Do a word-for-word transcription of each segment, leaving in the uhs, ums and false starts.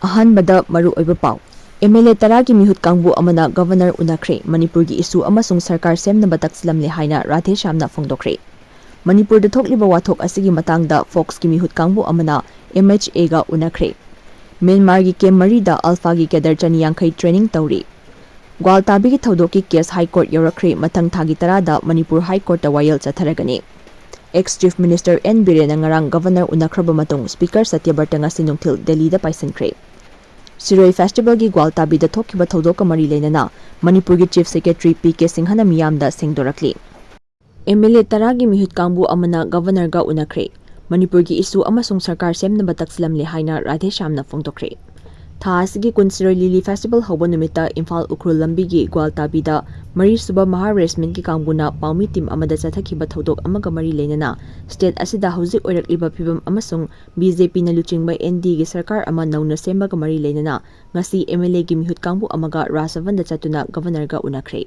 ꯑꯍꯥꯟꯕꯗ ꯃꯔꯨꯑꯣꯏꯕ ꯄꯥꯎ꯫ ꯑꯦꯝ ꯑꯦꯜ ꯑꯦ ꯇꯔꯥꯒꯤ ꯃꯤꯍꯨꯠ ꯀꯥꯡꯕꯨ ꯑꯃꯅ ꯒꯚꯔꯅꯔ ꯎꯅꯈ꯭ꯔꯦ꯫ ꯃꯅꯤꯄꯨꯔꯒꯤ ꯏꯁꯨ ꯑꯃꯁꯨꯡ ꯁꯔꯀꯥꯔ ꯁꯦꯝꯅꯕ ꯇꯛꯁꯤꯜꯂꯝꯂꯦ ꯍꯥꯏꯅ ꯔꯥꯙꯦꯁ꯭ꯌꯥꯝꯅ ꯐꯣꯡꯗꯣꯛꯈ꯭ꯔꯦ꯫ ꯃꯅꯤꯄꯨꯔꯗ ꯊꯣꯛꯂꯤꯕ ꯋꯥꯊꯣꯛ ꯑꯁꯤꯒꯤ ꯃꯇꯥꯡꯗ ꯐꯣꯛꯁꯀꯤ ꯃꯤꯍꯨꯠ ꯀꯥꯡꯕꯨ ꯑꯃꯅ ꯑꯦꯝ ꯑꯩꯆ ꯑꯦꯒ ꯎꯅꯈ꯭ꯔꯦ꯫ ꯃ꯭ꯌꯥꯟꯃꯥꯔꯒꯤ ꯀꯦꯝ ꯃꯔꯤꯗ ꯑꯜꯐꯥꯒꯤ ꯀꯦꯗꯔ ꯆꯅꯤ ꯌꯥꯡꯈꯩ ꯇ꯭ꯔꯦꯅꯤꯡ ꯇꯧꯔꯤ꯫ ꯒ꯭ꯋꯥꯜꯇꯥꯕꯤꯒꯤ ꯊꯧꯗꯣꯛꯀꯤ ꯀꯦꯁ ꯍꯥꯏ ꯀꯣꯔꯠ ꯌꯧꯔꯛꯈ꯭ꯔꯦ꯫ ꯃꯊꯪ ꯊꯥꯒꯤ ꯇꯔꯥꯗ ꯃꯅꯤꯄꯨꯔ ꯍꯥꯏ ꯀꯣꯔꯠꯇ ꯋꯥꯌꯦꯜ ꯆꯠꯊꯔꯒꯅꯤ꯫ ꯑꯦꯛꯁ ꯆꯤꯐ ꯃꯤꯅꯤꯁꯇꯔ ꯑꯦꯟ ꯕꯤꯔꯦꯟꯅ ꯉꯔꯥꯡ ꯒꯚꯔꯅꯔ ꯎꯅꯈ꯭ꯔꯕ ꯃꯇꯨꯡ ꯁ꯭ꯄꯤꯀꯔ ꯁꯇ꯭ꯌꯕ꯭ꯔꯇ ꯉꯁꯤ ꯅꯨꯡꯊꯤꯜ ꯗꯦꯜꯂꯤꯗ ꯄꯥꯏꯁꯤꯟꯈ꯭ꯔꯦ꯫ ꯁꯤꯔꯣꯏ ꯐꯦꯁꯇꯤꯚꯦꯜꯒꯤ ꯒ꯭ꯋꯥꯜꯇꯥꯕꯤꯗ ꯊꯣꯛꯈꯤꯕ ꯊꯧꯗꯣꯛꯀ ꯃꯔꯤ ꯂꯩꯅꯅ ꯃꯅꯤꯄꯨꯔꯒꯤ ꯆꯤꯐ ꯁꯦꯀ꯭ꯔꯦꯇꯔꯤ ꯄꯤ ꯀꯦ ꯁꯤꯡꯍꯅ ꯃꯤꯌꯥꯝꯗ ꯁꯦꯡꯗꯣꯔꯛꯂꯤ꯫ ꯑꯦꯝ ꯑꯦꯜ ꯑꯦ ꯇꯔꯥꯒꯤ ꯃꯤꯍꯨꯠ ꯀꯥꯡꯕꯨ ꯑꯃꯅ ꯒꯚꯔꯅꯔꯒ ꯎꯅꯈ꯭ꯔꯦ꯫ ꯃꯅꯤꯄꯨꯔꯒꯤ ꯏꯁꯨ ꯑꯃꯁꯨꯡ ꯁꯔꯀꯥꯔ ꯁꯦꯝꯅꯕ ꯇꯛꯁꯤꯜꯂꯝꯂꯦ ꯍꯥꯏꯅ ꯔꯥꯙꯦꯁ꯭ꯌꯥꯝꯅ ꯐꯣꯡꯗꯣꯛꯈ꯭ꯔꯦ꯫ ꯊꯥ ꯑꯁꯤꯒꯤ ꯀꯨꯟ ꯁꯤꯔꯣꯏ ꯂꯤꯂꯤ ꯐꯦꯁꯇꯤꯚꯦꯜ ꯍꯧꯕ ꯅꯨꯃꯤꯠꯇ ꯏꯝꯐꯥꯜ ꯎꯈ꯭ꯔꯨꯜ ꯂꯝꯕꯤꯒꯤ ꯒ꯭ꯋꯥꯜꯇꯥꯕꯤꯗ ꯃꯔꯤꯁꯨꯕ ꯃꯍꯥ ꯔꯦꯖꯤꯃꯦꯟꯠꯀꯤ ꯀꯥꯡꯕꯨꯅ ꯄꯥꯎꯃꯤ ꯇꯤꯝ ꯑꯃꯗ ꯆꯠꯊꯈꯤꯕ ꯊꯧꯗꯣꯛ ꯑꯃꯒ ꯃꯔꯤ ꯂꯩꯅꯅ ꯁ꯭ꯇꯦꯠ ꯑꯁꯤꯗ ꯍꯧꯖꯤꯛ ꯑꯣꯏꯔꯛꯂꯤꯕ ꯐꯤꯕꯝ ꯑꯃꯁꯨꯡ ꯕꯤ ꯖꯦ ꯄꯤꯅ ꯂꯨꯆꯤꯡꯕ ꯑꯦꯟ ꯗꯤ ꯑꯦꯒꯤ ꯁꯔꯀꯥꯔ ꯑꯃ ꯅꯧꯅ ꯁꯦꯝꯕꯒ ꯃꯔꯤ ꯂꯩꯅꯅ ꯉꯁꯤ ꯑꯦꯝ ꯑꯦꯜ ꯑꯦꯒꯤ ꯃꯤꯍꯨꯠ ꯀꯥꯡꯕꯨ ꯑꯃꯒ ꯔꯥꯖ ꯚꯕꯟꯗ ꯆꯠꯇꯨꯅ ꯒꯚꯔꯅꯔꯒ ꯎꯅꯈ꯭ꯔꯦ꯫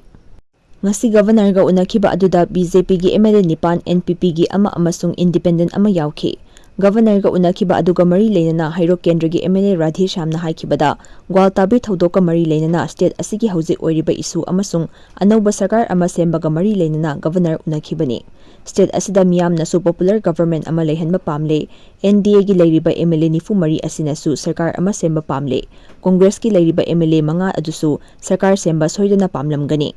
ꯉꯁꯤ ꯒꯚꯔꯅꯔꯒ ꯎꯅꯈꯤꯕ ꯑꯗꯨꯗ ꯕꯤ ꯖꯦ ꯄꯤꯒꯤ ꯑꯦꯝ ꯑꯦꯜ ꯑꯦ ꯅꯤꯄꯥꯟ, ꯑꯦꯟ ꯄꯤ ꯄꯤꯒꯤ ꯑꯃ ꯑꯃꯁꯨꯡ ꯏꯟꯗꯤꯄꯦꯟꯗꯦꯟꯠ ꯑꯃ ꯌꯥꯎꯈꯤ꯫ ꯒꯚꯔꯅꯔꯒ ꯎꯅꯈꯤꯕ ꯑꯗꯨꯒ ꯃꯔꯤ ꯂꯩꯅꯅ ꯍꯩꯔꯣꯛ ꯀꯦꯟꯗ꯭ꯔꯒꯤ ꯑꯦꯝ ꯑꯦꯜ ꯑꯦ ꯔꯥꯙꯦꯁ꯭ꯌꯥꯝꯅ ꯍꯥꯏꯈꯤꯕꯗ, ꯒ꯭ꯋꯥꯜꯇꯥꯕꯤ ꯊꯧꯗꯣꯛꯀ ꯃꯔꯤ ꯂꯩꯅꯅ ꯁ꯭ꯇꯦꯠ ꯑꯁꯤꯒꯤ ꯍꯧꯖꯤꯛ ꯑꯣꯏꯔꯤꯕ ꯏꯁꯨ ꯑꯃꯁꯨꯡ ꯑꯅꯧꯕ ꯁꯔꯀꯥꯔ ꯑꯃ ꯁꯦꯝꯕꯒ ꯃꯔꯤ ꯂꯩꯅꯅ ꯒꯚꯔꯅꯔ ꯎꯅꯈꯤꯕꯅꯤ꯫ ꯁ꯭ꯇꯦꯠ ꯑꯁꯤꯗ ꯃꯤꯌꯥꯝꯅꯁꯨ ꯄꯣꯄꯨꯂꯔ ꯒꯚꯔꯟꯃꯦꯟꯠ ꯑꯃ ꯂꯩꯍꯟꯕ ꯄꯥꯝꯂꯦ꯫ ꯑꯦꯟ ꯗꯤ ꯑꯦꯒꯤ ꯂꯩꯔꯤꯕ ꯑꯦꯝ ꯑꯦꯜ ꯑꯦ ꯅꯤꯐꯨ ꯃꯔꯤ ꯑꯁꯤꯅꯁꯨ ꯁꯔꯀꯥꯔ ꯑꯃ ꯁꯦꯝꯕ ꯄꯥꯝꯂꯦ꯫ ꯀꯣꯡꯒ꯭ꯔꯦꯁꯀꯤ ꯂꯩꯔꯤꯕ ꯑꯦꯝ ꯑꯦꯜ ꯑꯦ ꯃꯉꯥ ꯑꯗꯨꯁꯨ ꯁꯔꯀꯥꯔ ꯁꯦꯝꯕ ꯁꯣꯏꯗꯅ ꯄꯥꯝꯂꯝꯒꯅꯤ꯫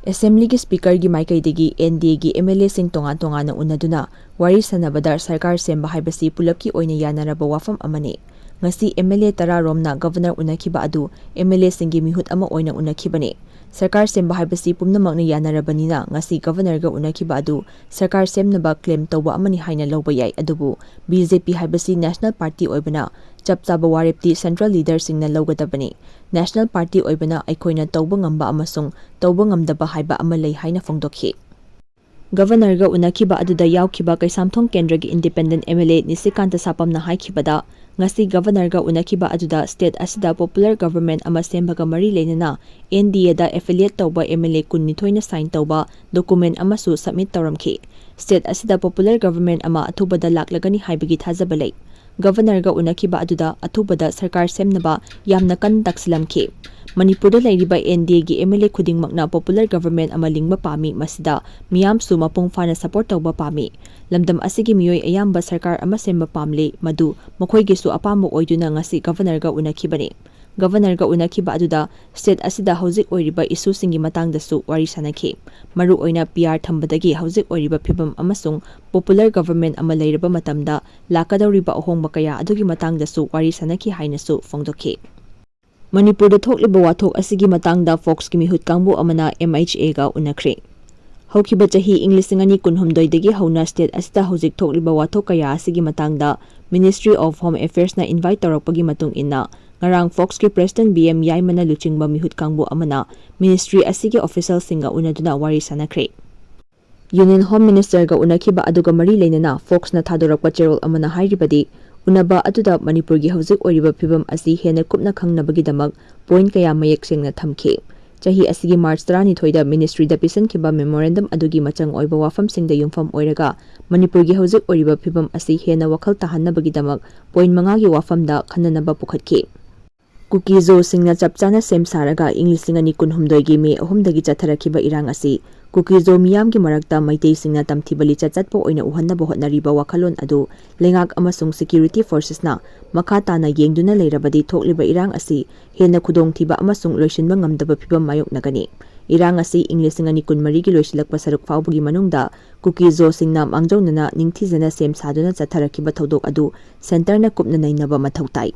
ꯑꯦꯁꯦꯝꯕ꯭ꯂꯤꯒꯤ ꯁ꯭ꯄꯤꯀꯔꯒꯤ ꯃꯥꯏꯀꯩꯗꯒꯤ ꯑꯦꯟ ꯗꯤ ꯑꯦꯒꯤ ꯑꯦꯝ ꯑꯦꯜ ꯑꯦꯁꯤꯡ ꯇꯣꯉꯥꯟ ꯇꯣꯉꯥꯟꯅ ꯎꯅꯗꯨꯅ ꯋꯥꯔꯤ ꯁꯥꯟꯅꯕꯗ ꯁꯔꯀꯥꯔ ꯁꯦꯝꯕ ꯍꯥꯏꯕꯁꯤ ꯄꯨꯂꯞꯀꯤ ꯑꯣꯏꯅ ꯌꯥꯅꯔꯕ ꯋꯥꯐꯝ ꯑꯃꯅꯤ꯫ ꯉꯁꯤ ꯑꯦꯝ ꯑꯦꯜ ꯑꯦ ꯇꯔꯥ ꯔꯣꯝꯅ ꯒꯚꯔꯅꯔ ꯎꯅꯈꯤꯕ ꯑꯗꯨ ꯑꯦꯝ ꯑꯦꯜ ꯑꯦꯁꯤꯡꯒꯤ ꯃꯤꯍꯨꯠ ꯑꯃ ꯑꯣꯏꯅ ꯎꯅꯈꯤꯕꯅꯤ꯫ ꯁꯔꯀꯥꯔ ꯁꯦꯝꯕ ꯍꯥꯏꯕꯁꯤ ꯄꯨꯝꯅꯃꯛꯅ ꯌꯥꯅꯔꯕꯅꯤꯅ ꯉꯁꯤ ꯒꯚꯔꯅꯔꯒ ꯎꯅꯈꯤꯕ ꯑꯗꯨ ꯁꯔꯀꯥꯔ ꯁꯦꯝꯅꯕ ꯀ꯭ꯂꯦꯝ ꯇꯧꯕ ꯑꯃꯅꯤ ꯍꯥꯏꯅ ꯂꯧꯕ ꯌꯥꯏ꯫ ꯑꯗꯨꯕꯨ ꯕꯤ ꯖꯦ ꯄꯤ ꯍꯥꯏꯕꯁꯤ ꯅꯦꯁꯅꯦꯜ ꯄꯥꯔꯇꯤ ꯑꯣꯏꯕꯅ ꯆꯞ ꯆꯥꯕ ꯋꯥꯔꯦꯞꯇꯤ ꯁꯦꯟꯇ꯭ꯔꯦꯜ ꯂꯤꯗꯔꯁꯤꯡꯅ ꯂꯧꯒꯗꯕꯅꯤ꯫ ꯅꯦꯁꯅꯦꯜ ꯄꯥꯔꯇꯤ ꯑꯣꯏꯕꯅ ꯑꯩꯈꯣꯏꯅ ꯇꯧꯕ ꯉꯝꯕ ꯑꯃꯁꯨꯡ ꯇꯧꯕ ꯉꯝꯗꯕ ꯍꯥꯏꯕ ꯑꯃ ꯂꯩ ꯍꯥꯏꯅ ꯐꯣꯡꯗꯣꯛꯈꯤ꯫ ꯒꯚꯔꯅꯔꯒ ꯎꯅꯈꯤꯕ ꯑꯗꯨꯗ ꯌꯥꯎꯈꯤꯕ ꯀꯩꯁꯥꯝꯊꯣꯡ ꯀꯦꯟꯗ꯭ꯔꯒꯤ ꯏꯟꯗꯤꯄꯦꯟꯗꯦꯟꯠ ꯑꯦꯝ ꯑꯦꯜ ꯑꯦ ꯅꯤꯁꯤꯀꯥꯟꯇ ꯁꯥꯄꯝꯅ ꯍꯥꯏꯈꯤꯕꯗ, ꯉꯁꯤ ꯒꯚꯔꯅꯔꯒ ꯎꯅꯈꯤꯕ ꯑꯗꯨꯗ ꯁ꯭ꯇꯦꯠ ꯑꯁꯤꯗ ꯄꯣꯄꯨꯂꯔ ꯒꯚꯔꯟꯃꯦꯟꯠ ꯑꯃ ꯁꯦꯝꯕꯒ ꯃꯔꯤ ꯂꯩꯅꯅ ꯑꯦꯟ ꯗꯤ ꯑꯦꯗ ꯑꯦꯐꯤꯂꯤꯌꯦꯠ ꯇꯧꯕ ꯑꯦꯝ ꯑꯦꯜ ꯑꯦ ꯀꯨꯟꯅꯤꯊꯣꯏꯅ ꯁꯥꯏꯟ ꯇꯧꯕ ꯗꯣꯀꯨꯃꯦꯟꯠ ꯑꯃꯁꯨ ꯁꯕꯃꯤꯠ ꯇꯧꯔꯝꯈꯤ꯫ ꯁ꯭ꯇꯦꯠ ꯑꯁꯤꯗ ꯄꯣꯄꯨꯂꯔ ꯒꯚꯔꯟꯃꯦꯟꯠ ꯑꯃ ꯑꯊꯨꯕꯗ ꯂꯥꯛꯂꯒꯅꯤ ꯍꯥꯏꯕꯒꯤ ꯊꯥꯖꯕ ꯂꯩ꯫ ꯒꯕꯔꯅꯔꯒ ꯎꯅꯈꯤꯕ ꯑꯗꯨꯗ ꯑꯊꯨꯕꯗ ꯁꯔꯀꯥꯔ ꯁꯦꯝꯅꯕ ꯌꯥꯝꯅ ꯀꯟꯅ ꯇꯛꯁꯤꯜꯂꯝꯈꯤ꯫ ꯃꯅꯤꯄꯨꯔꯗ ꯂꯩꯔꯤꯕ ꯑꯦꯟ ꯗꯤ ꯑꯦꯒꯤ ꯑꯦꯝ ꯑꯦꯜ ꯑꯦ ꯈꯨꯗꯤꯡꯃꯛꯅ ꯄꯣꯄꯨꯂꯔ ꯒꯕꯔꯃꯦꯟ ꯑꯃ ꯂꯤꯡꯕ ꯄꯥꯝꯃꯤ, ꯃꯁꯤꯗ ꯃꯤꯌꯥꯝꯁꯨ ꯃꯄꯨꯡ ꯐꯥꯅ ꯁꯄꯣꯔꯠ ꯇꯧꯕ ꯄꯥꯝꯃꯤ꯫ ꯂꯝꯗꯝ ꯑꯁꯤꯒꯤ ꯃꯤꯑꯣꯏ ꯑꯌꯥꯝꯕ ꯁꯔꯀꯥꯔ ꯑꯃ ꯁꯦꯝꯕ ꯄꯥꯝꯂꯤ, ꯃꯗꯨ ꯃꯈꯣꯏꯒꯤꯁꯨ ꯑꯄꯥꯝꯕ ꯑꯣꯏꯗꯨꯅ ꯉꯁꯤ ꯒꯕꯔꯅꯔꯒ ꯎꯅꯈꯤꯕꯅꯤ꯫ ꯒꯕꯔꯅꯔꯒ ꯎꯅꯈꯤꯕ ꯑꯗꯨꯗ ꯁ꯭ꯇꯦꯠ ꯑꯁꯤꯗ ꯍꯧꯖꯤꯛ ꯑꯣꯏꯔꯤꯕ ꯏꯁꯨꯁꯤꯡꯒꯤ ꯃꯇꯥꯡꯗꯁꯨ ꯋꯥꯔꯤ ꯁꯥꯅꯈꯤ꯫ ꯃꯔꯨꯑꯣꯏꯅ ꯄꯤ ꯑꯥꯔ ꯊꯝꯕꯗꯒꯤ ꯍꯧꯖꯤꯛ ꯑꯣꯏꯔꯤꯕ ꯐꯤꯕꯝ ꯑꯃꯁꯨꯡ ꯄꯣꯄꯨꯂꯔ ꯒꯕꯔꯃꯦꯟ ꯑꯃ ꯂꯩꯔꯕ ꯃꯇꯝꯗ ꯂꯥꯛꯀꯗꯧꯔꯤꯕ ꯑꯍꯣꯡꯕ ꯀꯌꯥ ꯑꯗꯨꯒꯤ ꯃꯇꯥꯡꯗꯁꯨ ꯋꯥꯔꯤ ꯁꯥꯅꯈꯤ ꯍꯥꯏꯅꯁꯨ ꯐꯣꯡꯗꯣꯛꯈꯤ꯫ ꯃꯅꯤꯄꯨꯔꯗ ꯊꯣꯛꯂꯤꯕ ꯋꯥꯊꯣꯛ ꯑꯁꯤꯒꯤ ꯃꯇꯥꯡꯗ ꯐꯣꯛꯁꯀꯤ ꯃꯤꯍꯨꯠ ꯀꯥꯡꯕꯨ ꯑꯃꯅ ꯑꯦꯝ ꯑꯩꯆ ꯑꯦꯒ ꯎꯅꯈ꯭ꯔꯦ꯫ ꯍꯧꯈꯤꯕ ꯆꯍꯤ ꯏꯪ ꯂꯤꯁꯤꯡ ꯑꯅꯤ ꯀꯨꯟꯍꯨꯝꯗꯣꯏꯗꯒꯤ ꯍꯧꯅ ꯁ꯭ꯇꯦꯠ ꯑꯁꯤꯗ ꯍꯧꯖꯤꯛ ꯊꯣꯛꯂꯤꯕ ꯋꯥꯊꯣꯛ ꯀꯌꯥ ꯑꯁꯤꯒꯤ ꯃꯇꯥꯡꯗ Ministry of Home Affairsꯅ ꯏꯟꯚꯥꯏꯠ ꯇꯧꯔꯛꯄꯒꯤ ꯃꯇꯨꯡ ꯏꯟꯅ ꯉꯔꯥꯡ ꯐꯣꯛꯁꯀꯤ ꯄ꯭ꯔꯦꯁꯤꯗꯦꯟꯠ ꯕꯤ ꯑꯦꯝ ꯌꯥꯏꯃꯅ ꯂꯨꯆꯤꯡꯕ ꯃꯤꯍꯨꯠ ꯀꯥꯡꯕꯨ ꯑꯃꯅ ꯃꯤꯅꯤꯁꯇ꯭ꯔꯤ ꯑꯁꯤꯒꯤ ꯑꯣꯐꯤꯁꯤꯌꯦꯜꯁꯤꯡꯒ ꯎꯅꯗꯨꯅ ꯋꯥꯔꯤ ꯁꯥꯅꯈ꯭ꯔꯦ꯫ ꯌꯨꯅꯤꯌꯟ ꯍꯣꯝ ꯃꯤꯅꯤꯁꯇꯔꯒ ꯎꯅꯈꯤꯕ ꯑꯗꯨꯒ ꯃꯔꯤ ꯂꯩꯅꯅ ꯐꯣꯛꯁꯅ ꯊꯥꯗꯣꯔꯛꯄ ꯆꯦꯔꯣꯜ ꯑꯃꯅ ꯍꯥꯏꯔꯤꯕꯗꯤ, ꯎꯅꯕ ꯑꯗꯨꯗ ꯃꯅꯤꯄꯨꯔꯒꯤ ꯍꯧꯖꯤꯛ ꯑꯣꯏꯔꯤꯕ ꯐꯤꯕꯝ ꯑꯁꯤ ꯍꯦꯟꯅ ꯀꯨꯞꯅ ꯈꯪꯅꯕꯒꯤꯗꯃꯛ ꯄꯣꯏꯟꯠ ꯀꯌꯥ ꯃꯌꯦꯛ ꯁꯦꯡꯅ ꯊꯝꯈꯤ꯫ ꯆꯍꯤ ꯑꯁꯤꯒꯤ ꯃꯥꯔꯆ ꯇꯔꯥꯅꯤꯊꯣꯏꯗ ꯃꯤꯅꯤꯁꯇ꯭ꯔꯤꯗ ꯄꯤꯁꯤꯟꯈꯤꯕ ꯃꯦꯃꯣꯔꯦꯟꯗꯝ ꯑꯗꯨꯒꯤ ꯃꯆꯪ ꯑꯣꯏꯕ ꯋꯥꯐꯝꯁꯤꯡꯗ ꯌꯨꯝꯐꯝ ꯑꯣꯏꯔꯒ ꯃꯅꯤꯄꯨꯔꯒꯤ ꯍꯧꯖꯤꯛ ꯑꯣꯏꯔꯤꯕ ꯐꯤꯕꯝ ꯑꯁꯤ ꯍꯦꯟꯅ ꯋꯥꯈꯜ ꯇꯥꯍꯟꯅꯕꯒꯤꯗꯃꯛ ꯄꯣꯏꯟꯠ ꯃꯉꯥꯒꯤ ꯋꯥꯐꯝꯗ ꯈꯟꯅꯅꯕ ꯄꯨꯈꯠꯈꯤ꯫ ꯀꯨꯀꯤ-ꯖꯣꯁꯤꯡꯅ ꯆꯞ ꯆꯥꯅ ꯁꯦꯝ ꯁꯥꯔꯒ ꯏꯪ ꯂꯤꯁꯤꯡ ꯑꯅꯤ ꯀꯨꯟꯍꯨꯝꯗꯣꯏꯒꯤ ꯃꯦ ꯑꯍꯨꯝꯗꯒꯤ ꯆꯠꯊꯔꯛꯈꯤꯕ ꯏꯔꯥꯡ ꯑꯁꯤ ꯀꯨꯀꯤ-ꯖꯣ ꯃꯤꯌꯥꯝꯒꯤ ꯃꯔꯛꯇ ꯃꯩꯇꯩꯁꯤꯡꯅ ꯇꯝꯊꯤꯕ ꯂꯤꯆꯠ ꯆꯠꯄ ꯑꯣꯏꯅ ꯎꯍꯟꯅꯕ ꯍꯣꯠꯅꯔꯤꯕ ꯋꯥꯈꯜꯂꯣꯟ ꯑꯗꯨ ꯂꯩꯉꯥꯛ ꯑꯃꯁꯨꯡ ꯁꯦꯀ꯭ꯌꯨꯔꯤꯇꯤ ꯐꯣꯔꯁꯦꯁꯅ ꯃꯈꯥ ꯇꯥꯅ ꯌꯦꯡꯗꯨꯅ ꯂꯩꯔꯕꯗꯤ ꯊꯣꯛꯂꯤꯕ ꯏꯔꯥꯡ ꯑꯁꯤ ꯍꯦꯟꯅ ꯈꯨꯗꯣꯡꯊꯤꯕ ꯑꯃꯁꯨꯡ ꯂꯣꯏꯁꯤꯟꯕ ꯉꯝꯗꯕ ꯐꯤꯚꯝ ꯃꯥꯌꯣꯛꯅꯒꯅꯤ꯫ ꯏꯔꯥꯡ ꯑꯁꯤ ꯏꯪ ꯂꯤꯁꯤꯡ ꯑꯅꯤ ꯀꯨꯟꯃꯔꯤꯒꯤ ꯂꯣꯏꯁꯤꯜꯂꯛꯄ ꯁꯔꯨꯛ ꯐꯥꯎꯕꯒꯤ ꯃꯅꯨꯡꯗ ꯀꯨꯀꯤ-ꯖꯣꯁꯤꯡꯅ ꯃꯥꯡꯖꯧꯅꯅ ꯅꯤꯡꯊꯤꯖꯅ ꯁꯦꯝ ꯁꯥꯗꯨꯅ ꯆꯠꯊꯔꯛꯈꯤꯕ ꯊꯧꯗꯣꯛ ꯑꯗꯨ ꯁꯦꯟꯇꯔꯅ ꯀꯨꯞꯅ ꯅꯩꯅꯕ ꯃꯊꯧ ꯇꯥꯏ꯫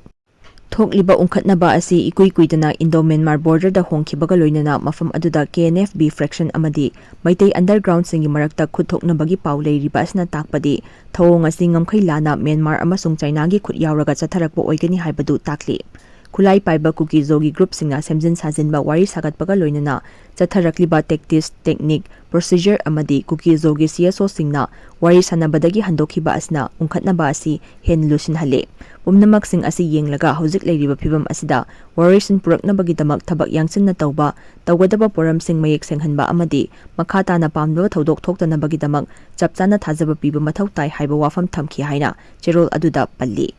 ꯊꯣꯛꯂꯤꯕ ꯎꯪꯈꯠꯅꯕ ꯑꯁꯤ ꯏꯀꯨꯏ ꯀꯨꯏꯗꯅ ꯏꯟꯗꯣ ꯃ꯭ꯌꯥꯟꯃꯥꯔ ꯕꯣꯔꯗꯔꯗ ꯍꯣꯡꯈꯤꯕꯒ ꯂꯣꯏꯅꯅ ꯃꯐꯝ ꯑꯗꯨꯗ ꯀꯦ ꯑꯦꯟ ꯑꯦꯐ ꯕꯤ ꯐ꯭ꯔꯦꯛꯁꯟ ꯑꯃꯗꯤ ꯃꯩꯇꯩ ꯑꯟꯗꯔꯒ꯭ꯔꯥꯎꯟꯁꯤꯡꯒꯤ ꯃꯔꯛꯇ ꯈꯨꯠ ꯊꯣꯛꯅꯕꯒꯤ ꯄꯥꯎ ꯂꯩꯔꯤꯕ ꯑꯁꯤꯅ ꯇꯥꯛꯄꯗꯤ ꯊꯧꯑꯣꯡ ꯑꯁꯤ ꯉꯝꯈꯩ ꯂꯥꯟꯅ ꯃ꯭ꯌꯥꯟꯃꯥꯔ ꯑꯃꯁꯨꯡ ꯆꯥꯏꯅꯥꯒꯤ ꯈꯨꯠ ꯌꯥꯎꯔꯒ ꯆꯠꯊꯔꯛꯄ ꯑꯣꯏꯒꯅꯤ ꯍꯥꯏꯕꯗꯨ ꯇꯥꯛꯂꯤ꯫ ꯈꯨꯠꯂꯥꯏ ꯄꯥꯏꯕ ꯀꯨꯀꯤ ꯖꯣꯒꯤ ꯒ꯭ꯔꯨꯞꯁꯤꯡꯅ ꯁꯦꯝꯖꯤꯟ ꯁꯥꯖꯤꯟꯕ ꯋꯥꯔꯤ ꯁꯥꯒꯠꯄꯒ ꯂꯣꯏꯅꯅ ꯆꯠꯊꯔꯛꯂꯤꯕ tactics, technique, procedure ꯑꯃꯗꯤ ꯀꯨꯀꯤ ꯖꯣꯒꯤ C S Oꯁꯤꯡꯅ ꯋꯥꯔꯤ ꯁꯥꯟꯅꯕꯗꯒꯤ ꯍꯟꯗꯣꯛꯈꯤꯕ ꯑꯁꯤꯅ ꯎꯪꯈꯠꯅꯕ ꯑꯁꯤ ꯍꯦꯟꯅ ꯂꯨꯁꯤꯟꯍꯜꯂꯤ꯫ ꯄꯨꯝꯅꯃꯛꯁꯤꯡ ꯑꯁꯤ ꯌꯦꯡꯂꯒ ꯍꯧꯖꯤꯛ ꯂꯩꯔꯤꯕ ꯐꯤꯕꯝ ꯑꯁꯤꯗ ꯋꯥꯔꯣꯏꯁꯤꯟ ꯄꯨꯔꯛꯅꯕꯒꯤꯗꯃꯛ ꯊꯕꯛ ꯌꯥꯡꯁꯤꯟꯅ ꯇꯧꯕ, ꯇꯧꯒꯗꯕ ꯄꯣꯔꯝꯁꯤꯡ ꯃꯌꯦꯛ ꯁꯦꯡꯍꯟꯕ ꯑꯃꯗꯤ ꯃꯈꯥ ꯇꯥꯅ ꯄꯥꯝꯗꯕ ꯊꯧꯗꯣꯛ ꯊꯣꯛꯇꯅꯕꯒꯤꯗꯃꯛ ꯆꯞ ꯆꯥꯅ ꯊꯥꯖꯕ ꯄꯤꯕ ꯃꯊꯧ ꯇꯥꯏ ꯍꯥꯏꯕ ꯋꯥꯐꯝ ꯊꯝꯈꯤ ꯍꯥꯏꯅ ꯆꯦꯔꯣꯜ ꯑꯗꯨꯗ ꯄꯜꯂꯤ꯫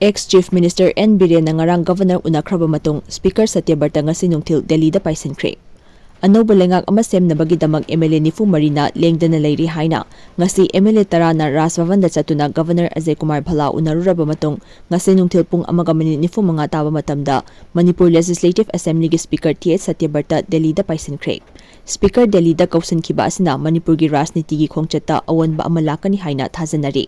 Ex Chief Minister N ꯕꯤꯔꯦꯟꯅ ꯉꯔꯥꯡ Governor ꯎꯅꯈ꯭ꯔꯕ ꯃꯇꯨꯡ Speaker ꯁꯇ꯭ꯌꯕ꯭ꯔꯇ ꯉꯁꯤ ꯅꯨꯡꯊꯤꯜ ꯗꯦꯜꯂꯤꯗ ꯄꯥꯏꯁꯤꯟꯈ꯭ꯔꯦ꯫ ꯑꯅꯧꯕ ꯂꯩꯉꯥꯛ ꯑꯃ ꯁꯦꯝꯅꯕꯒꯤꯗꯃꯛ M L A ꯅꯤꯐꯨ ꯃꯔꯤꯅ ꯂꯦꯡꯗꯅ ꯂꯩꯔꯤ ꯍꯥꯏꯅ ꯉꯁꯤ M L A ꯇꯔꯥꯅ ꯔꯥꯖ ꯚꯕꯟꯗ ꯆꯠꯇꯨꯅ Governor ꯑꯖꯌ ꯀꯨꯃꯥꯔ ꯚꯜꯂꯥ ꯎꯅꯔꯨꯔꯕ ꯃꯇꯨꯡ ꯉꯁꯤ ꯅꯨꯡꯊꯤꯜ ꯄꯨꯡ ꯑꯃꯒ ꯃꯤꯅꯤꯠ ꯅꯤꯐꯨ ꯃꯉꯥ ꯇꯥꯕ ꯃꯇꯝꯗ ꯃꯅꯤꯄꯨꯔ Legislative Assemblyꯒꯤ Speaker ꯇꯤ ꯑꯩꯆ ꯁꯇ꯭ꯌꯕ꯭ꯔꯇ ꯗꯦꯜꯂꯤꯗ ꯄꯥꯏꯁꯤꯟꯈ꯭ꯔꯦ꯫ Speaker ꯗꯦꯜꯂꯤꯗ ꯀꯧꯁꯤꯟꯈꯤꯕ ꯑꯁꯤꯅ ꯃꯅꯤꯄꯨꯔꯒꯤ ꯔꯥꯖꯅꯤꯇꯤꯒꯤ ꯈꯣꯡꯆꯠꯇ ꯑꯑꯣꯟꯕ ꯑꯃ ꯂꯥꯛꯀꯅꯤ ꯍꯥꯏꯅ ꯊꯥꯖꯅꯔꯤ꯫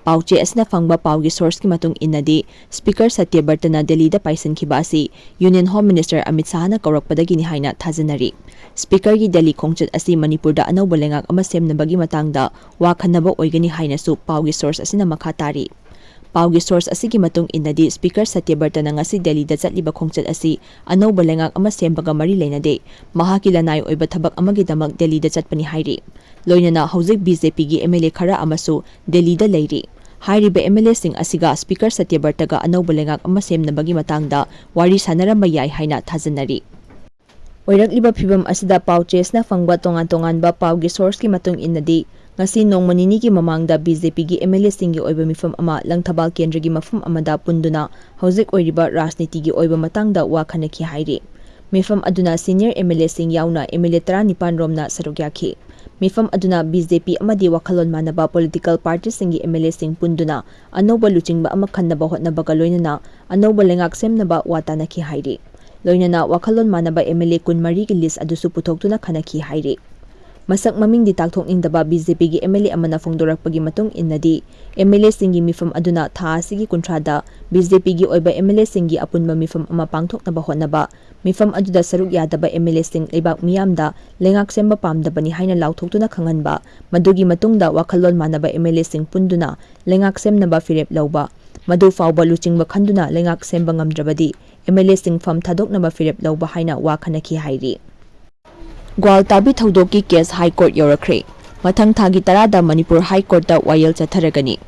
ꯄꯥꯎꯆꯦ ꯑꯁꯤꯅ ꯐꯪꯕ ꯄꯥꯎꯒꯤ sourceꯀꯤ ꯃꯇꯨꯡ ꯏꯟꯅꯗꯤ, Speaker ꯁꯇ꯭ꯌꯕ꯭ꯔꯇꯅ ꯗꯦꯜꯂꯤꯗ ꯄꯥꯏꯁꯤꯟꯈꯤꯕ ꯑꯁꯤ Union Home Minister ꯑꯃꯤꯠ ꯁꯥꯍꯅ ꯀꯧꯔꯛꯄꯗꯒꯤꯅꯤ ꯍꯥꯏꯅ ꯊꯥꯖꯅꯔꯤ꯫ Speakerꯒꯤ ꯗꯦꯜꯂꯤ ꯈꯣꯡꯆꯠ ꯑꯁꯤ ꯃꯅꯤꯄꯨꯔꯗ ꯑꯅꯧꯕ ꯂꯩꯉꯥꯛ ꯑꯃ ꯁꯦꯝꯅꯕꯒꯤ ꯃꯇꯥꯡꯗ ꯋꯥ ꯈꯟꯅꯕ ꯑꯣꯏꯒꯅꯤ ꯍꯥꯏꯅꯁꯨ ꯄꯥꯎꯒꯤ source ꯑꯁꯤꯅ ꯃꯈꯥ ꯇꯥꯔꯤ꯫ ꯄꯥꯎꯒꯤ source ꯑꯁꯤꯒꯤ ꯃꯇꯨꯡ ꯏꯟꯅꯗꯤ, Speaker ꯁꯇ꯭ꯌꯕ꯭ꯔꯇꯅ ꯉꯁꯤ ꯗꯦꯜꯂꯤꯗ ꯆꯠꯂꯤꯕ ꯈꯣꯡꯆꯠ ꯑꯁꯤ ꯑꯅꯧꯕ ꯂꯩꯉꯥꯛ ꯑꯃ ꯁꯦꯝꯕꯒ ꯃꯔꯤ ꯂꯩꯅꯗꯦ꯫ ꯃꯍꯥꯛꯀꯤ ꯂꯅꯥꯏ ꯑꯣꯏꯕ ꯊꯕꯛ ꯑꯃꯒꯤꯗꯃꯛ ꯗꯦꯜꯂꯤꯗ ꯆꯠꯄꯅꯤ ꯍꯥꯏꯔꯤ꯫ ꯂꯣꯏꯅꯅ ꯍꯧꯖꯤꯛ B J Pꯒꯤ M L A ꯈꯔ ꯑꯃꯁꯨ ꯗꯦꯜꯂꯤꯗ ꯂꯩꯔꯤ꯫ ꯍꯥꯏꯔꯤꯕ M L Aꯁꯤꯡ ꯑꯁꯤꯒ Speaker ꯁꯇ꯭ꯌꯕ꯭ꯔꯇꯒ ꯑꯅꯧꯕ ꯂꯩꯉꯥꯛ ꯑꯃ ꯁꯦꯝꯅꯕꯒꯤ ꯃꯇꯥꯡꯗ ꯋꯥꯔꯤ ꯁꯥꯟꯅꯔꯝꯕ ꯌꯥꯏ ꯍꯥꯏꯅ ꯊꯥꯖꯅꯔꯤ꯫ ꯑꯣꯏꯔꯛꯂꯤꯕ ꯐꯤꯕꯝ ꯑꯁꯤꯗ ꯄꯥꯎꯆꯦꯁꯤꯅ ꯐꯪꯕ ꯇꯣꯉꯥꯟ ꯇꯣꯉꯥꯟꯕ ꯄꯥꯎꯒꯤ sourceꯀꯤ ꯃꯇꯨꯡ ꯏꯟꯅꯗꯤ, ꯉꯁꯤ ꯅꯣꯡꯃ ꯅꯤꯅꯤꯒꯤ ꯃꯃꯥꯡꯗ B J Pꯒꯤ M L Aꯁꯤꯡꯒꯤ ꯑꯣꯏꯕ ꯃꯤꯐꯝ ꯑꯃ ꯂꯪꯊꯕꯥꯜ ꯀꯦꯟꯗ꯭ꯔꯒꯤ ꯃꯐꯝ ꯑꯃꯗ ꯄꯨꯟꯗꯨꯅ ꯍꯧꯖꯤꯛ ꯑꯣꯏꯔꯤꯕ ꯔꯥꯖꯅꯤꯇꯤꯒꯤ ꯑꯣꯏꯕ ꯃꯇꯥꯡꯗ ꯋꯥ ꯈꯟꯅꯈꯤ ꯍꯥꯏꯔꯤ꯫ ꯃꯤꯐꯝ ꯑꯗꯨꯅ senior M L Aꯁꯤꯡ ꯌꯥꯎꯅ M L A ꯇꯔꯥꯅꯤꯄꯥꯟ ꯔꯣꯝꯅ ꯁꯔꯨꯛ ꯌꯥꯈꯤ꯫ ꯃꯤꯐꯝ ꯑꯗꯨꯅ B J P ꯑꯃꯗꯤ ꯋꯥꯈꯜꯂꯣꯟ ꯃꯥꯟꯅꯕ political partyꯁꯤꯡꯒꯤ M L Aꯁꯤꯡ ꯄꯨꯟꯗꯨꯅ ꯑꯅꯧꯕ ꯂꯨꯆꯤꯡꯕ ꯑꯃ ꯈꯟꯅꯕ ꯍꯣꯠꯅꯕꯒ ꯂꯣꯏꯅꯅ ꯑꯅꯧꯕ ꯂꯩꯉꯥꯛ ꯁꯦꯝꯅꯕ ꯋꯥ ꯇꯥꯅꯈꯤ ꯍꯥꯏꯔꯤ꯫ ꯂꯣꯏꯅꯅ ꯋꯥꯈꯜꯂꯣꯟ ꯃꯥꯟꯅꯕ M L A ꯀꯨꯟꯃꯔꯤꯒꯤ list ꯑꯗꯨꯁꯨ ꯄꯨꯊꯣꯛꯇꯨꯅ ꯈꯟꯅꯈꯤ ꯍꯥꯏꯔꯤ꯫ ꯃꯁꯛ ꯃꯃꯤꯡꯗꯤ ꯇꯥꯛꯊꯣꯛꯅꯤꯡꯗꯕ B J Pꯒꯤ M L A ꯑꯃꯅ ꯐꯣꯡꯗꯣꯔꯛꯄꯒꯤ ꯃꯇꯨꯡ ꯏꯟꯅꯗꯤ, M L Aꯁꯤꯡꯒꯤ ꯃꯤꯐꯝ ꯑꯗꯨꯅ ꯊꯥ ꯑꯁꯤꯒꯤ ꯀꯨꯟꯊ꯭ꯔꯥꯗ B J Pꯒꯤ ꯑꯣꯏꯕ M L Aꯁꯤꯡꯒꯤ ꯑꯄꯨꯟꯕ ꯃꯤꯐꯝ ꯑꯃ ꯄꯥꯡꯊꯣꯛꯅꯕ ꯍꯣꯠꯅꯕ, ꯃꯤꯐꯝ ꯑꯗꯨꯗ ꯁꯔꯨꯛ ꯌꯥꯗꯕ M L Aꯁꯤꯡ ꯂꯩꯕꯥꯛ ꯃꯤꯌꯥꯝꯗ ꯂꯩꯉꯥꯛ ꯁꯦꯝꯕ ꯄꯥꯝꯗꯕꯅꯤ ꯍꯥꯏꯅ ꯂꯥꯎꯊꯣꯛꯇꯨꯅ ꯈꯪꯍꯟꯕ, ꯃꯗꯨꯒꯤ ꯃꯇꯨꯡꯗ ꯋꯥꯈꯜꯂꯣꯟ ꯃꯥꯟꯅꯕ M L Aꯁꯤꯡ ꯄꯨꯟꯗꯨꯅ ꯂꯩꯉꯥꯛ ꯁꯦꯝꯅꯕ ꯐꯤꯔꯦꯞ ꯂꯧꯕ, ꯃꯗꯨ ꯐꯥꯎꯕ ꯂꯨꯆꯤꯡꯕ ꯈꯟꯗꯨꯅ ꯂꯩꯉꯥꯛ ꯁꯦꯝꯕ ꯉꯝꯗ꯭ꯔꯕꯗꯤ ꯑꯦꯝ ꯑꯦꯜ ꯑꯦꯁꯤꯡ ꯐꯝ ꯊꯥꯗꯣꯛꯅꯕ ꯐꯤꯔꯦꯞ ꯂꯧꯕ ꯍꯥꯏꯅ ꯋꯥ ꯈꯟꯅꯈꯤ ꯍꯥꯏꯔꯤ꯫ ꯒ꯭ꯋꯥꯜꯇꯥꯕꯤ ꯊꯧꯗꯣꯛꯀꯤ ꯀꯦꯁ ꯍꯥꯏ ꯀꯣꯔꯠ ꯌꯧꯔꯛꯈ꯭ꯔꯦ꯫ ꯃꯊꯪ ꯊꯥꯒꯤ ꯇꯔꯥꯗ ꯃꯅꯤꯄꯨꯔ ꯍꯥꯏ ꯀꯣꯔꯠꯇ ꯋꯥꯌꯦꯜ ꯆꯠꯊꯔꯒꯅꯤ꯫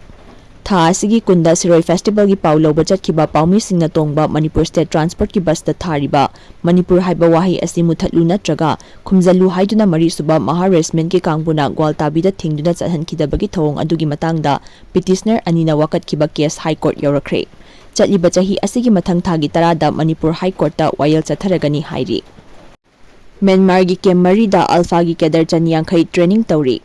ꯊꯥ ꯑꯁꯤꯒꯤ ꯀꯨꯟꯗ ꯁꯤꯔꯣꯏ ꯐꯦꯁꯇꯤꯚꯦꯜꯒꯤ ꯄꯥꯎ ꯂꯧꯕ ꯆꯠꯈꯤꯕ ꯄꯥꯎꯃꯤꯁꯤꯡꯅ ꯇꯣꯡꯕ ꯃꯅꯤꯄꯨꯔ ꯁ꯭ꯇꯦꯠ ꯇ꯭ꯔꯥꯟꯁꯄꯣꯔꯠꯀꯤ ꯕꯁꯇ ꯊꯥꯔꯤꯕ ꯃꯅꯤꯄꯨꯔ ꯍꯥꯏꯕ ꯋꯥꯍꯩ ꯑꯁꯤ ꯃꯨꯊꯠꯂꯨ ꯅꯠꯇ꯭ꯔꯒ ꯈꯨꯝꯖꯤꯜꯂꯨ ꯍꯥꯏꯗꯨꯅ ꯃꯔꯤꯁꯨꯕ ꯃꯍꯥ ꯔꯦꯖꯤꯃꯦꯟꯠꯀꯤ ꯀꯥꯡꯕꯨꯅ ꯒ꯭ꯋꯥꯜꯇꯥꯕꯤꯗ ꯊꯤꯡꯗꯨꯅ ꯆꯠꯍꯟꯈꯤꯗꯕꯒꯤ ꯊꯧꯑꯣꯡ ꯑꯗꯨꯒꯤ ꯃꯇꯥꯡꯗ ꯄꯤꯇꯤꯁꯅꯔ ꯑꯅꯤꯅ ꯋꯥꯀꯠꯈꯤꯕ ꯀꯦꯁ ꯍꯥꯏ ꯀꯣꯔꯠ ꯌꯧꯔꯛꯈ꯭ꯔꯦ꯫ ꯆꯠꯂꯤꯕ ꯆꯍꯤ ꯑꯁꯤꯒꯤ ꯃꯊꯪ ꯊꯥꯒꯤ ꯇꯔꯥꯗ ꯃꯅꯤꯄꯨꯔ ꯍꯥꯏ ꯀꯣꯔꯠꯇ ꯋꯥꯌꯦꯜ ꯆꯠꯊꯔꯒꯅꯤ ꯍꯥꯏꯔꯤ꯫ ꯃ꯭ꯌꯥꯟꯃꯥꯔꯒꯤ ꯀꯦꯝꯞ ꯃꯔꯤꯗ ꯑꯜꯐꯥꯒꯤ ꯀꯦꯗꯔ ꯆꯅꯤꯌꯥꯡꯈꯩ ꯇ꯭ꯔꯦꯅꯤꯡ ꯇꯧꯔꯤ꯫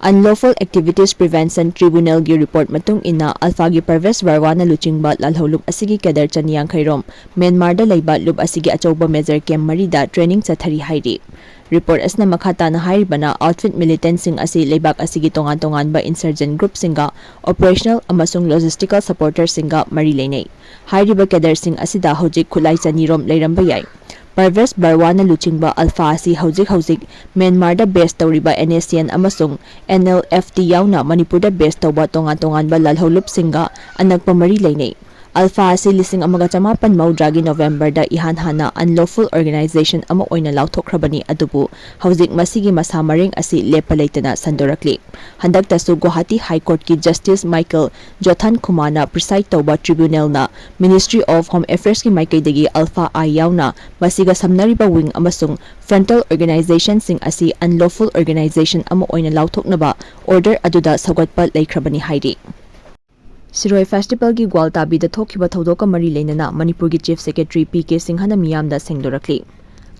Unlawful Activities Prevention Tribunalꯒꯤ ꯔꯤꯄꯣꯔꯠ ꯃꯇꯨꯡ ꯏꯟꯅ, ꯑꯜꯐꯥꯒꯤ ꯄꯔꯚꯦꯁ ꯕꯔꯋꯥꯅ ꯂꯨꯆꯤꯡꯕ ꯂꯥꯜꯍꯧꯂꯨꯞ ꯑꯁꯤꯒꯤ ꯀꯦꯗꯔ ꯆꯅꯤꯌꯥꯡꯈꯩ ꯔꯣꯝ ꯃ꯭ꯌꯥꯟꯃꯥꯔꯗ ꯂꯩꯕ ꯂꯨꯞ ꯑꯁꯤꯒꯤ ꯑꯆꯧꯕ ꯃꯦꯖꯔ ꯀꯦꯝꯞ ꯃꯔꯤꯗ ꯇ꯭ꯔꯦꯅꯤꯡ ꯆꯠꯊꯔꯤ ꯍꯥꯏꯔꯤ꯫ ꯔꯤꯄꯣꯔꯠ ꯑꯁꯤꯅ ꯃꯈꯥ ꯇꯥꯅ ꯍꯥꯏꯔꯤꯕꯅ, ꯑꯥꯎꯠꯐꯤꯠ ꯃꯤꯂꯤꯇꯦꯟꯠꯁꯤꯡ ꯑꯁꯤ ꯂꯩꯕꯥꯛ ꯑꯁꯤꯒꯤ ꯇꯣꯉꯥꯟ ꯇꯣꯉꯥꯟꯕ ꯏꯟꯁꯔꯖꯦꯟꯠ ꯒ꯭ꯔꯨꯞꯁꯤꯡꯒ, ꯑꯣꯄꯔꯦꯁꯅꯦꯜ ꯑꯃꯁꯨꯡ ꯂꯣꯖꯤꯁꯇꯤꯀꯦꯜ ꯁꯄꯣꯔꯇꯔꯁꯤꯡꯒ ꯃꯔꯤ ꯂꯩꯅꯩ꯫ ꯍꯥꯏꯔꯤꯕ ꯀꯦꯗꯔꯁꯤꯡ ꯑꯁꯤꯗ ꯍꯧꯖꯤꯛ ꯈꯨꯠꯂꯥꯏ ꯆꯅꯤ ꯔꯣꯝ ꯂꯩꯔꯝꯕ ꯌꯥꯏ꯫ ꯄꯔꯚꯦꯁ ꯕꯔꯋꯥꯅ ꯂꯨꯆꯤꯡꯕ ꯑꯜꯐꯥ ꯑꯁꯤ ꯍꯧꯖꯤꯛ ꯍꯧꯖꯤꯛ ꯃ꯭ꯌꯥꯟꯃꯥꯔꯗ ꯕꯦꯖ ꯇꯧꯔꯤꯕ ꯑꯦꯟ ꯑꯦꯁ ꯁꯤ ꯑꯦꯟ ꯑꯃꯁꯨꯡ ꯑꯦꯟ ꯑꯦꯜ ꯑꯦꯐ ꯇꯤ ꯌꯥꯎꯅ ꯃꯅꯤꯄꯨꯔꯗ ꯕꯦꯖ ꯇꯧꯕ ꯇꯣꯉꯥꯟ ꯇꯣꯉꯥꯟꯕ ꯂꯥꯜꯍꯧꯂꯨꯞꯁꯤꯡꯒ ꯑꯅꯛꯄ ꯃꯔꯤ ꯂꯩꯅꯩ꯫ ꯑꯜꯐꯥ ꯑꯁꯤ ꯂꯤꯁꯤꯡ ꯑꯃꯒ ꯆꯃꯥꯄꯟ ꯃꯧꯗ꯭ꯔꯥꯒꯤ ꯅꯣꯕꯦꯝꯕꯔꯗ ꯏꯍꯥꯟ ꯍꯥꯟꯅ unlawful organization ꯑꯃ ꯑꯣꯏꯅ ꯂꯥꯎꯊꯣꯛꯈ꯭ꯔꯕꯅꯤ, ꯑꯗꯨꯕꯨ ꯍꯧꯖꯤꯛ ꯃꯁꯤꯒꯤ ꯃꯁꯥ ꯃꯔꯦꯡ ꯑꯁꯤ ꯂꯦꯞꯄ ꯂꯩꯇꯅ ꯁꯟꯗꯣꯔꯛꯂꯤ꯫ ꯍꯟꯗꯛꯇꯁꯨ ꯒꯨꯋꯥꯍꯥꯇꯤ ꯍꯥꯏ ꯀꯣꯔꯠꯀꯤ ꯖꯁꯇꯤꯁ ꯃꯥꯏꯀꯦꯜ ꯖꯣꯊꯥꯟ ꯈꯨꯃꯥꯅ ꯄ꯭ꯔꯤꯁꯥꯏꯗ ꯇꯧꯕ ꯇ꯭ꯔꯤꯕ꯭ꯌꯨꯅꯦꯜꯅ Ministry of Home Affairsꯀꯤ ꯃꯥꯏꯀꯩꯗꯒꯤ ꯑꯜꯐꯥ ꯑꯥꯏ ꯌꯥꯎꯅ ꯃꯁꯤꯒ ꯁꯝꯅꯔꯤꯕ ꯋꯤꯡ ꯑꯃꯁꯨꯡ ꯐ꯭ꯔꯟꯇꯦꯜ ꯑꯣꯔꯒꯅꯥꯏꯖꯦꯁꯟꯁꯤꯡ ꯑꯁꯤ unlawful organization ꯑꯃ ꯑꯣꯏꯅ ꯂꯥꯎꯊꯣꯛꯅꯕ ꯑꯣꯔꯗꯔ ꯑꯗꯨꯗ ꯁꯧꯒꯠꯄ ꯂꯩꯈ꯭ꯔꯕꯅꯤ ꯍꯥꯏꯔꯤ꯫ ꯁꯤꯔꯣꯏ ꯐꯦꯁꯇꯤꯚꯦꯜꯒꯤ ꯒ꯭ꯋꯥꯜꯇꯥꯕꯤꯗ ꯊꯣꯛꯈꯤꯕ ꯊꯧꯗꯣꯛꯀ ꯃꯔꯤ ꯂꯩꯅꯅ ꯃꯅꯤꯄꯨꯔꯒꯤ ꯆꯤꯐ ꯁꯦꯀ꯭ꯔꯦꯇꯔꯤ ꯄꯤ ꯀꯦ ꯁꯤꯡꯍꯅ ꯃꯤꯌꯥꯝꯗ ꯁꯦꯡꯗꯣꯔꯛꯂꯤ꯫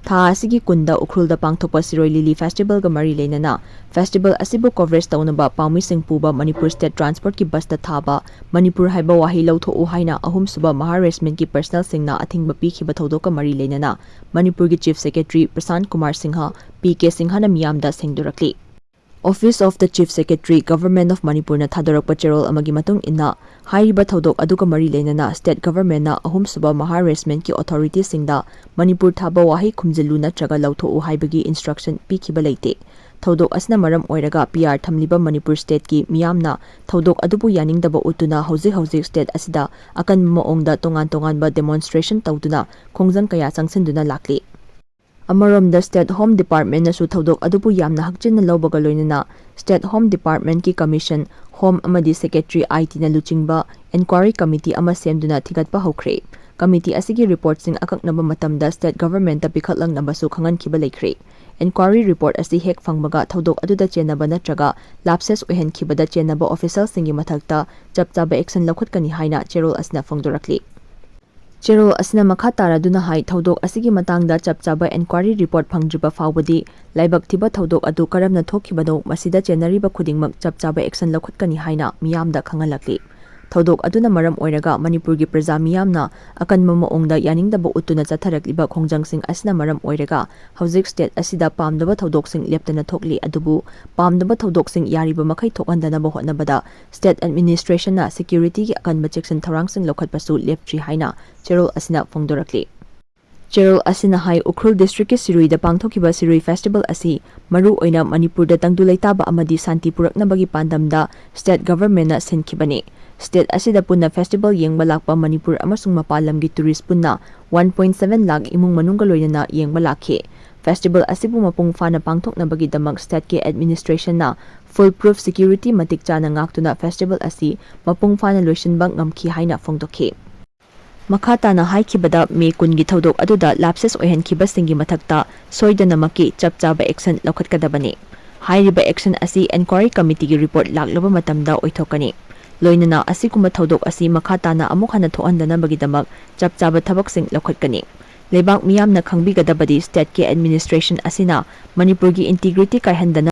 ꯊꯥ ꯑꯁꯤꯒꯤ ꯀꯨꯟꯗ ꯎꯈ꯭ꯔꯨꯜꯗ ꯄꯥꯡꯊꯣꯛꯄ ꯁꯤꯔꯣꯏ ꯂꯤꯂꯤ ꯐꯦꯁꯇꯤꯚꯦꯜꯒ ꯃꯔꯤ ꯂꯩꯅꯅ ꯐꯦꯁꯇꯤꯚꯦꯜ ꯑꯁꯤꯕꯨ ꯀꯣꯚꯔꯦꯖ ꯇꯧꯅꯕ ꯄꯥꯎꯃꯤꯁꯤꯡ ꯄꯨꯕ ꯃꯅꯤꯄꯨꯔ ꯁ꯭ꯇꯦꯠ ꯇ꯭ꯔꯥꯟꯁꯄꯣꯔꯠꯀꯤ ꯕꯁꯇ ꯊꯥꯕ ꯃꯅꯤꯄꯨꯔ ꯍꯥꯏꯕ ꯋꯥꯍꯩ ꯂꯧꯊꯣꯛꯎ ꯍꯥꯏꯅ ꯑꯍꯨꯝꯁꯨꯕ ꯃꯍꯥ ꯔꯦꯖꯤꯃꯦꯟꯠꯀꯤ ꯄꯔꯁꯅꯦꯜꯁꯤꯡꯅ ꯑꯊꯤꯡꯕ ꯄꯤꯈꯤꯕ ꯊꯧꯗꯣꯛꯀ ꯃꯔꯤ ꯂꯩꯅꯅ ꯃꯅꯤꯄꯨꯔꯒꯤ chief secretary Prashant Kumar Singh, P K ꯁꯤꯡꯍꯅ ꯃꯤꯌꯥꯝꯗ ꯁꯦꯡꯗꯣꯔꯛꯂꯤ꯫ Office of the Chief Secretary, Government of Manipurꯅ ꯊꯥꯗꯣꯔꯛꯄ ꯆꯦꯔꯣꯜ ꯑꯃꯒꯤ ꯃꯇꯨꯡ ꯏꯟꯅ, ꯍꯥꯏꯔꯤꯕ ꯊꯧꯗꯣꯛ ꯑꯗꯨꯒ ꯃꯔꯤ ꯂꯩꯅꯅ ꯁ꯭ꯇꯦꯠ ꯒꯚꯔꯟꯃꯦꯟꯠꯅ ꯑꯍꯨꯝꯁꯨꯕ ꯃꯍꯥ ꯔꯦꯖꯤꯃꯦꯟꯠꯀꯤ ꯑꯣꯊꯣꯔꯤꯇꯤꯁꯤꯡꯗ ꯃꯅꯤꯄꯨꯔ ꯊꯥꯕ ꯋꯥꯍꯩ ꯈꯨꯝꯖꯤꯜꯂꯨ ꯅꯠꯇ꯭ꯔꯒ ꯂꯧꯊꯣꯛꯎ ꯍꯥꯏꯕꯒꯤ ꯏꯟꯁꯇ꯭ꯔꯛꯁꯟ ꯄꯤꯈꯤꯕ ꯂꯩꯇꯦ꯫ ꯊꯧꯗꯣꯛ ꯑꯁꯤꯅ ꯃꯔꯝ ꯑꯣꯏꯔꯒ ꯄꯤ ꯑꯥꯔ ꯊꯝꯂꯤꯕ ꯃꯅꯤꯄꯨꯔ state ꯀꯤ ꯃꯤꯌꯥꯝꯅ ꯊꯧꯗꯣꯛ ꯑꯗꯨꯕꯨ ꯌꯥꯅꯤꯡꯗꯕ ꯎꯠꯇꯨꯅ ꯍꯧꯖꯤꯛ ꯍꯧꯖꯤꯛ state ꯑꯁꯤꯗ ꯑꯀꯟꯕ ꯃꯑꯣꯡꯗ ꯇꯣꯉꯥꯟ ꯇꯣꯉꯥꯟꯕ demonstration ꯇꯧꯗꯨꯅ ꯈꯣꯡꯖꯪ ꯀꯌꯥ ꯆꯪꯁꯤꯟꯗꯨꯅ ꯂꯥꯛꯂꯤ꯫ ꯑꯃꯔꯣꯝꯗ state home department ꯅꯁꯨ ꯊꯧꯗꯣꯛ ꯑꯗꯨꯕꯨ ꯌꯥꯝꯅ ꯍꯛꯆꯤꯟꯅ ꯂꯧꯕꯒ ꯂꯣꯏꯅꯅ state home department ꯀꯤ commission, home ꯑꯃꯗꯤ secretary I T ꯅ ꯂꯨꯆꯤꯡꯕ inquiry committee ꯑꯃ ꯁꯦꯝꯗꯨꯅ ꯊꯤꯒꯠꯄ ꯍꯧꯈ꯭ꯔꯦ꯫ Committee ꯑꯁꯤꯒꯤ report ꯁꯤꯡ ꯑꯀꯛꯅꯕ ꯃꯇꯝꯗ state government ꯇ ꯄꯤꯈꯠꯂꯛꯅꯕꯁꯨ ꯈꯪꯍꯟꯈꯤꯕ ꯂꯩꯈ꯭ꯔꯦ꯫ Inquiry report ꯑꯁꯤ ꯍꯦꯛ ꯐꯪꯕꯒ ꯊꯧꯗꯣꯛ ꯑꯗꯨꯗ ꯆꯦꯟꯅꯕ ꯅꯠꯇ꯭ꯔꯒ lapses ꯑꯣꯏꯍꯟꯈꯤꯕꯗ ꯆꯦꯟꯅꯕ official ꯁꯤꯡꯒꯤ ꯃꯊꯛꯇ ꯆꯞ ꯆꯥꯕ action ꯂꯧꯈꯠꯀꯅꯤ ꯍꯥꯏꯅ ꯆꯦꯔꯣꯜ ꯑꯁꯤꯅ ꯐꯣꯡꯗꯣꯔꯛꯂꯤ꯫ ꯆꯦꯔꯣꯜ ꯑꯁꯤꯅ ꯃꯈꯥ ꯇꯥꯔꯗꯨꯅ ꯍꯥꯏ, ꯊꯧꯗꯣꯛ ꯑꯁꯤꯒꯤ ꯃꯇꯥꯡꯗ ꯆꯞ ꯆꯥꯕ inquiry report ꯐꯪꯗ꯭ꯔꯤꯕ ꯐꯥꯎꯕꯗꯤ ꯂꯥꯏꯕꯛ ꯊꯤꯕ ꯊꯧꯗꯣꯛ ꯑꯗꯨ ꯀꯔꯝꯅ ꯊꯣꯛꯈꯤꯕꯅꯣ, ꯃꯁꯤꯗ ꯆꯦꯟꯅꯔꯤꯕ ꯈꯨꯗꯤꯡꯃꯛ ꯆꯞ ꯆꯥꯕ action ꯂꯧꯈꯠꯀꯅꯤ ꯍꯥꯏꯅ ꯃꯤꯌꯥꯝꯗ ꯈꯪꯍꯜꯂꯛꯂꯤ꯫ ꯊꯧꯗꯣꯛ ꯑꯗꯨꯅ ꯃꯔꯝ ꯑꯣꯏꯔꯒ ꯃꯅꯤꯄꯨꯔꯒꯤ ꯄ꯭ꯔꯖꯥ ꯃꯤꯌꯥꯝꯅ ꯑꯀꯟꯕ ꯃꯑꯣꯡꯗ ꯌꯥꯅꯤꯡꯗꯕ ꯎꯠꯇꯨꯅ ꯆꯠꯊꯔꯛꯂꯤꯕ ꯈꯣꯡꯖꯪꯁꯤꯡ ꯑꯁꯤꯅ ꯃꯔꯝ ꯑꯣꯏꯔꯒ ꯍꯧꯖꯤꯛ state ꯑꯁꯤꯗ ꯄꯥꯝꯗꯕ ꯊꯧꯗꯣꯛꯁꯤꯡ ꯂꯦꯞꯇꯅ ꯊꯣꯛꯂꯤ꯫ ꯑꯗꯨꯕꯨ ꯄꯥꯝꯗꯕ ꯊꯧꯗꯣꯛꯁꯤꯡ ꯌꯥꯔꯤꯕ ꯃꯈꯩ ꯊꯣꯛꯍꯟꯗꯅꯕ ꯍꯣꯠꯅꯕꯗ state administration ꯅ security ꯒꯤ ꯑꯀꯟꯕ ꯆꯦꯛꯁꯤꯟ ꯊꯧꯔꯥꯡꯁꯤꯡ ꯂꯧꯈꯠꯄꯁꯨ ꯂꯦꯞꯇ꯭ꯔꯤ ꯍꯥꯏꯅ ꯆꯦꯔꯣꯜ ꯑꯁꯤꯅ ꯐꯣꯡꯗꯣꯔꯛꯂꯤ꯫ ꯆꯦꯔꯣꯜ ꯑꯁꯤꯅ ꯍꯥꯏ, ꯎꯈ꯭ꯔꯨꯜ district ꯀꯤ ꯁꯤꯔꯨꯏꯗ ꯄꯥꯡꯊꯣꯛꯈꯤꯕ ꯁꯤꯔꯨꯏ festival ꯑꯁꯤ ꯃꯔꯨ ꯑꯣꯏꯅ ꯃꯅꯤꯄꯨꯔꯗ ꯇꯪꯗꯨ ꯂꯩꯇꯥꯕ ꯑꯃꯗꯤ ꯁꯥꯟꯇꯤ ꯄꯨꯔꯛꯅꯕꯒꯤ ꯄꯥꯟꯗꯝꯗ state government ꯅ ꯁꯤꯟꯈꯤꯕꯅꯤ꯫ State ꯑꯁꯤꯗ ꯄꯨꯟꯅ festival ꯌꯦꯡꯕ ꯂꯥꯛꯄ ꯃꯅꯤꯄꯨꯔ ꯑꯃꯁꯨꯡ ꯃꯄꯥꯟ ꯂꯝꯒꯤ tourist ꯄꯨꯟꯅ one point seven ꯂꯥꯈ ꯏꯃꯨꯡ ꯃꯅꯨꯡꯒ ꯂꯣꯏꯅꯅ ꯌꯦꯡꯕ ꯂꯥꯛꯈꯤ꯫ Festival ꯑꯁꯤꯕꯨ ꯃꯄꯨꯡ ꯐꯥꯅ ꯄꯥꯡꯊꯣꯛꯅꯕꯒꯤꯗꯃꯛ state ꯀꯤ administration ꯅ full proof security ꯃꯇꯤꯛ ꯆꯥꯅ ꯉꯥꯛꯇꯨꯅ festival ꯑꯁꯤ ꯃꯄꯨꯡ ꯐꯥꯅ ꯂꯣꯏꯁꯤꯟꯕ ꯉꯝꯈꯤ ꯍꯥꯏꯅ ꯐꯣꯡꯗꯣꯛꯈꯤ꯫ ꯃꯈꯥ ꯇꯥꯅ ꯍꯥꯏꯈꯤꯕꯗ, May ꯀꯨꯟꯒꯤ ꯊꯧꯗꯣꯛ ꯑꯗꯨꯗ lapses ꯑꯣꯏꯍꯟꯈꯤꯕꯁꯤꯡꯒꯤ ꯃꯊꯛꯇ ꯁꯣꯏꯗꯅꯃꯛꯀꯤ ꯆꯞ ꯆꯥꯕ action ꯂꯧꯈꯠꯀꯗꯕꯅꯤ꯫ ꯍꯥꯏꯔꯤꯕ action ꯑꯁꯤ inquiry committee ꯒꯤ report ꯂꯥꯛꯂꯕ ꯃꯇꯝꯗ ꯑꯣꯏꯊꯣꯛꯀꯅꯤ꯫ ꯂꯣꯏꯅꯅ ꯑꯁꯤꯒꯨꯝꯕ ꯊꯧꯗꯣꯛ ꯑꯁꯤ ꯃꯈꯥ ꯇꯥꯅ ꯑꯃꯨꯛ ꯍꯟꯅ ꯊꯣꯛꯍꯟꯗꯅꯕꯒꯤꯗꯃꯛ ꯆꯞ ꯆꯥꯕ ꯊꯕꯛꯁꯤꯡ ꯂꯧꯈꯠꯀꯅꯤ꯫ ꯂꯩꯕꯥꯛ ꯃꯤꯌꯥꯝꯅ ꯈꯪꯕꯤꯒꯗꯕꯗꯤ state ꯀꯤ administration ꯑꯁꯤꯅ ꯃꯅꯤꯄꯨꯔꯒꯤ integrity ꯀꯥꯏꯍꯟꯗꯅꯕ